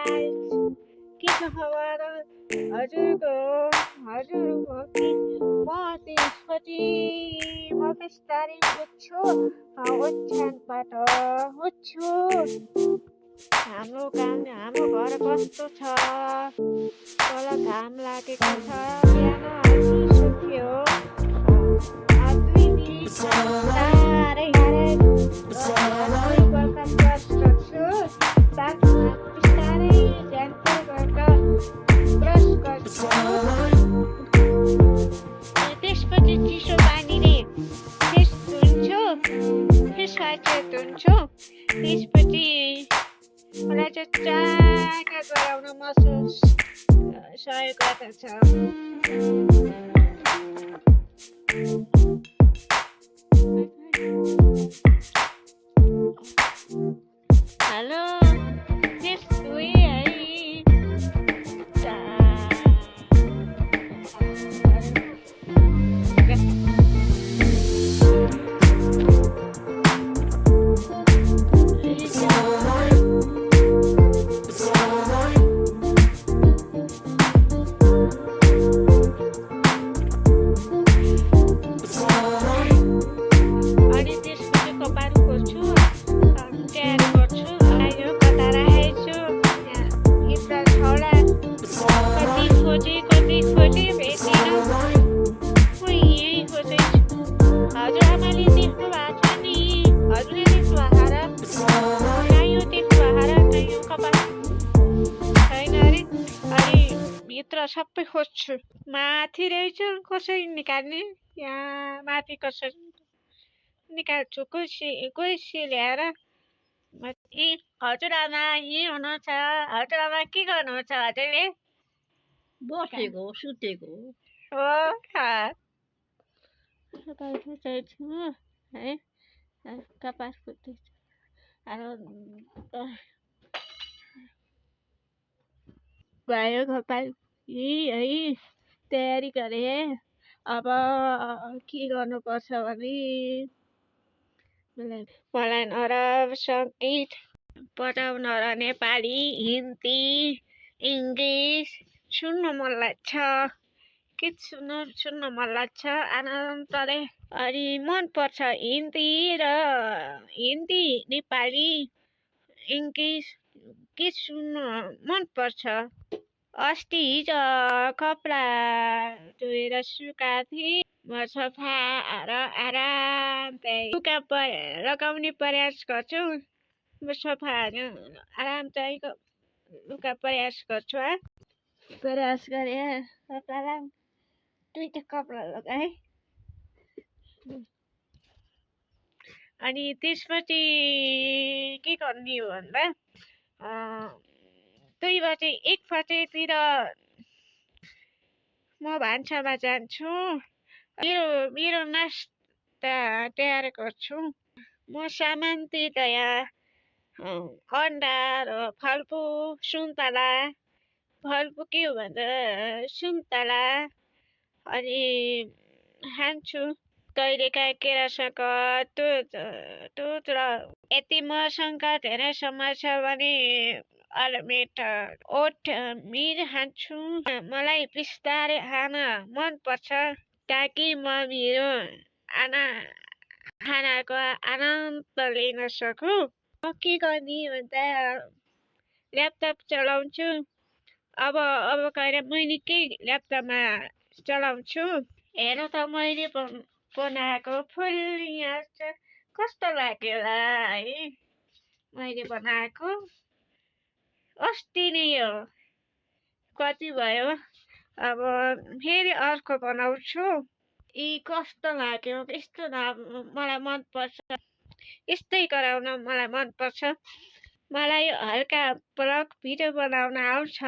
Guys, के छ खबर हजुरको? हजुरको कि म त्यसपछि म बिस्तारै उठ्छु, ओछ्यानबाट उठ्छु। हाम्रो घर कस्तो छ? तल घाम लागेको छ, बिहान चिसो थियो। 2 दिन साह्रै बेलुका ब्रस गर्छु, बाथरुममा बिस्तारै झ्याम्पल गरेर ब्रस गर्छु। त्यसपछि चिसो पानीले फेस धुन्छु, फेसवासले धुन्छु। त्यसपछि मलाई चाहिँ चाका गराउन महसुस सहयोग गर्दछ। हेलो, त्यस्तै है। अनि त्यसपछि कपाल खोज्छु, तयार गर्छु। आयो कता राखेछु, भित्र छौला कति खोजे भेटिनँ। म यहीँ खोजेछु। हजुरआमाले देख्नु भएको छ नि? हजुरले देख्नु भएको र? कहीँ देख्नु भएको र? कहीँ कपाल छैन अरे। अनि भित्र सबै खोज्छु। माथि रहेछ, कसरी निकाल्ने? यहाँ माथि कसरी निकाल्छु? कुर्सी ल्याएर। ए हजुरआमा यहीँ हुनुहुन्छ? हजुरआमा के गर्नुहुन्छ हजुरले? बसेको सुतेको हो कपाल खोज्दैछु है, कपाल खोज्दैछु। भयो कपाल है, तयारी गरेँ। अब के गर्नुपर्छ भने मलाई न र सङ्गीत बजाउन र नेपाली, हिन्दी, इङ्ग्लिस सुन्नु मन लाग्छ। के सुन्नु मन लाग्छ आनन्दले। अनि मनपर्छ हिन्दी, नेपाली, इङ्ग्लिस के सुन्नु मनपर्छ। अस्ति हिजो कपडा धोएर सुकाएको थिएँ। म सफा र आराम लुगा लगाउने प्रयास गर्छु। म सफा आरामदायी लुगा प्रयास गर्छु। प्रयास गरेँ, कपडा दुईटा कपडा लगाएँ। अनि त्यसपछि के गर्ने हो भन्दा 2 बजे 1 बजेतिर म भान्सामा जान्छु। मेरो नास्ता तयार गर्छु। म सामान्यतया अन्डा र फलफुल, सुन्तला, फलफुल के हो भन्दा सुन्तला अनि खान्छु। कहिलेकाहीँ केरासँग दुध र यदि मसँग धेरै समय छ भने अलमिट ओटमिल खान्छु। मलाई बिस्तारै खान मनपर्छ ताकि म मेरो खानाको आनन्द लिन सकु। के गर्ने भन्दा ल्यापटप चलाउँछु। अब गएर मैले के ल्यापटपमा चलाउँछु। हेर त मैले बनाएको फुल यहाँ चाहिँ कस्तो लाग्यो होला है। मैले बनाएको अस्ति नै हो, कति भयो। अब फेरि अर्को बनाउँछु। कस्तो लाग्यो, यस्तो मलाई मनपर्छ। यस्तै गराउन मलाई मनपर्छ। मलाई हल्का ब्लग भिडियो बनाउन आउँछ।